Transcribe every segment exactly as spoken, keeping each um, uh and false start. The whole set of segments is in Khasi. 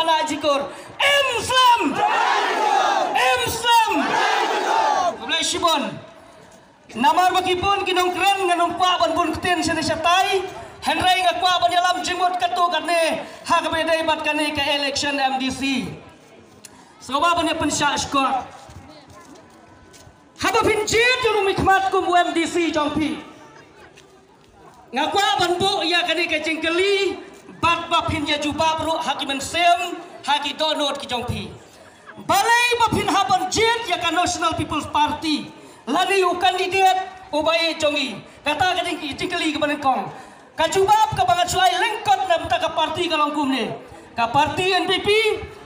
Ana jikur. Im slem. Im slem. Khublei shibun. Namar ba ki bun ki nongkren, ngan ym kwah ban bun ktien shane shatai. Hynrei nga kwah ban ïalam jingmut katto katne ha kaba ïadei bad kane ka election M D C. Sngewbha ban ïa pynshah shkor. Haba phin jied ïa u nongmihkhmat kum u M D C jong phi, nga kwah ban buh ïa kane ka jingkylli bad ba phin ïa jubab ruh ha ki mynsiem, ha ki dohnud ki jong phi. Balei ba phin hap ban jied ïa ka National People's Party lane u candidate uba ïeit jong ngi? Kata ka jing, jingkylli kaba nyngkong. Ka jubab kaba nga shu ai lyngkot na bynta ka party ka long kumne. Ka party N P P,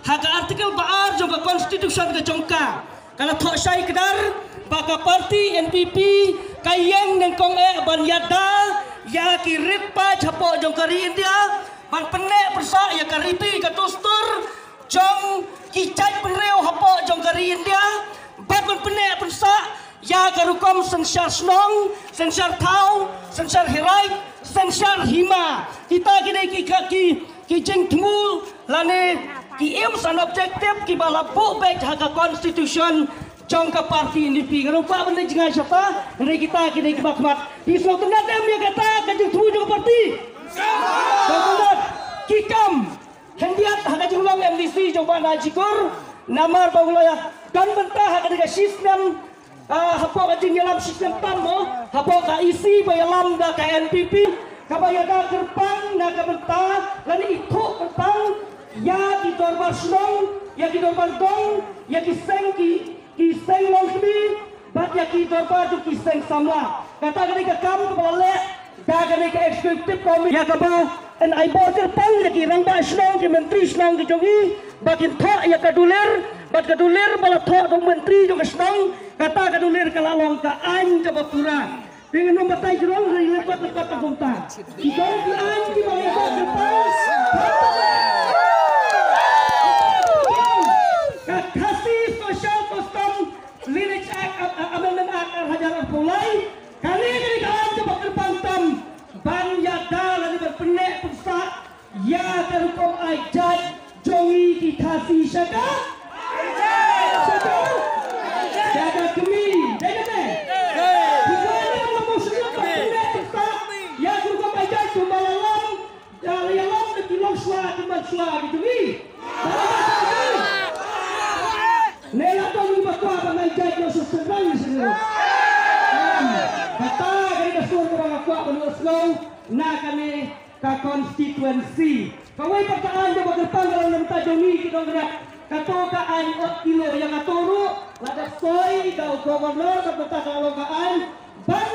ha ka article ba ar jong ka constitution ka jong ka, ka la thoh shai kdar ba ka party N P P ka ïeng nyngkong eh ban ïada ïa ki rit paid hapoh jong ka ri India, ban pynneh pynsah ïa ka riti ka dustur jong ki jaitbynriew hapoh jong ka ri India, bad ban pynneh pynsah ïa ka rukom synshar shnong, synshar thaw, synshar hiraid, synshar hima. Kita ki dei ki, ki, ki jingthmu lane ki aims and objective kiba la buh beit ha ka constitution jong ka party N P P. Nga ruh kwah ban leit jngai shata, hynrei kita ki dei kiba khmat. Phi sngewtynnat em ïa kata ka jingthmu jong ka party? Sngewtynnat. Ki kam khyndiat ha ka jinglong M D C jong Bah Naijikur, namar ba u la ïa don bynta ha ka dei ka shisnem, ah, hapoh ka jingïalam shisnem tam mo, hapoh ka E C ba ïalam da ka N P P, kaba ïada kyrpang na ka bynta lane ithuh kyrpang ïa ki dorbar shnong, ïa ki dorbar dong, ïa ki seng ki, ki seng longkmie, bad ïa ki dorbar jong ki seng samla. Kata ka dei ka kam kaba la leh da kane ka executive committee, ïa kaba yn ai bor kyrpang ïa ki rangbah shnong, ki myntri shnong ki jong ngi, ba kin thoh ïa ka dulir, bad ka dulir ba la thoh da u myntri jong ka shnong, kata ka dulir ka la long ka aiñ kaba pura. Phi ngin ym batai jrong, hynrei lyngkot lyngkot ka kumta. Ki don ki aiñ kiba lyngkot lyngkot. Ka Khasi Social Custom Lineage Act, a-, a-, Amendment Act ar hajar arphew lai. Kane ka dei ka aiñ kaba kyrpang tam ban ïada lane ban pynneh pynsah ïa ka rukom ai jait jong ngi ki Khasi sha ka, sha ka, sha ka kmie. Dei kata? Ki kwah ïa ka motion ban pynneh pynsah ïa ka rukom ai jait kumba la long, ïa la ïalam da ki longshuwa, ki manshuwa ki jong ngi. Ne la don kiba kwah ban ai jait noh sha shynrang shynrang. Kata ka dei ka sur kaba nga kwah ban ïohsngew na kane ka constituency. Kawei pat ka aiñ kaba kyrpang ka long na bynta jong ngi ki nongrep. Kato ka aiñ ot kilo, ïa kato ruh la dep soi da u governor, ka bynta ka long ka aiñ ban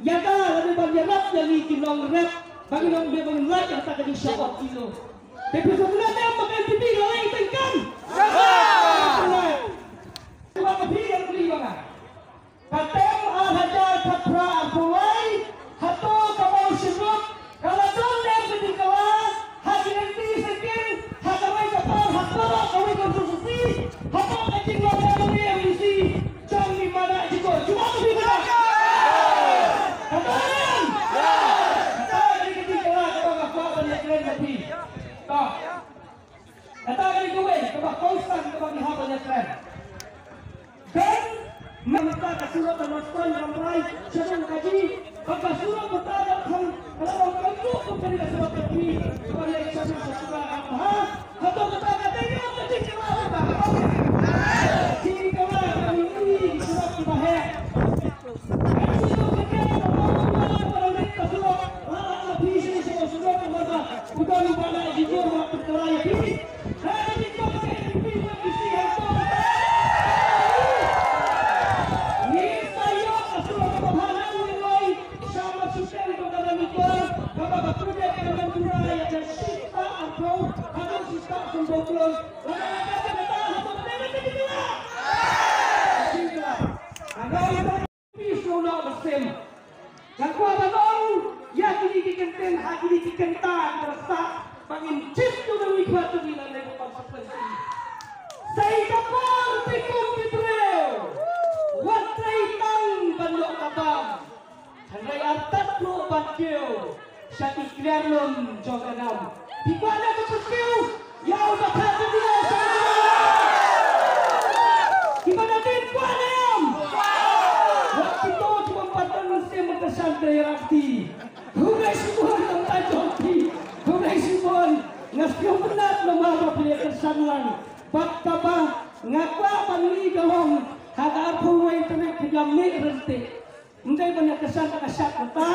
ïada lane ban ïarap ïa ngi ki nongrep ba ngin ym dei ban lait ïa kata ka jingshah ot kilo. Te phi sngewtynnat em ba ka N P P ka la leh ïa kata ka kam? Sngewtynnat. Sngewtynnat. Phi ïa kylli ba nga Ka term ar hajar khatphra arphew lai, hato ka Mawshynrut ka la don ne em ka jingkylla ha ki lynti syrkim, ha kawei ka por, ha baroh kawei ka constituency, hapoh ka jinglong M L A M D C jong i Bah Naijikur? Jubab to phi, Bah. Ka don ne em? Kata ka dei ka jingkylla kaba nga kwah ban ïakren bad phi. To. Kata ka dei kawei kaba kongsan kaba ngi hap ban ïakren. Don mynta ka surok ka North Point Rambrai sha Dongkaji, bad ka surok mynta ka kham ka la ong ka mut kum ka dei ka surok ka phi kaba leit sha Dongkaji ka ha. Hato kata ka dei ka jingkylla kaba ha. Jingkylla kaba ngi ïohi ki surok kiba heh. Phi sngewbha ban sim. Nga kwah ban ong ïa kine ki kyntien ha kine ki kynta kiba la sah ba ngin jied ïa u nongmihkhmat jong ngi na Labour Constituency. Sa ïa ka por te kum ki briew wat trei tang ban ïoh ka bam, hynrei artat ruh ban kiew sha ki kliar lum jong ka nam. Phi kwah ïa ka pyrkiew? Ïa u ba kha jingïa sa kiba na dien kwah ne em. Wat kito kiba pateng mynsiem ba kyrshan ka ïarap ti. Khublei shibun, ym ta jong ti. Khublei shibun. Nga sngewtynnat namar ba phi ïa kyrshan lang. Bad kaba nga kwah ban ngi ka long ha ka arphew wei tarik phi ïa mih ryntih. Ym dei ban ïa kyrshan ka shad kata.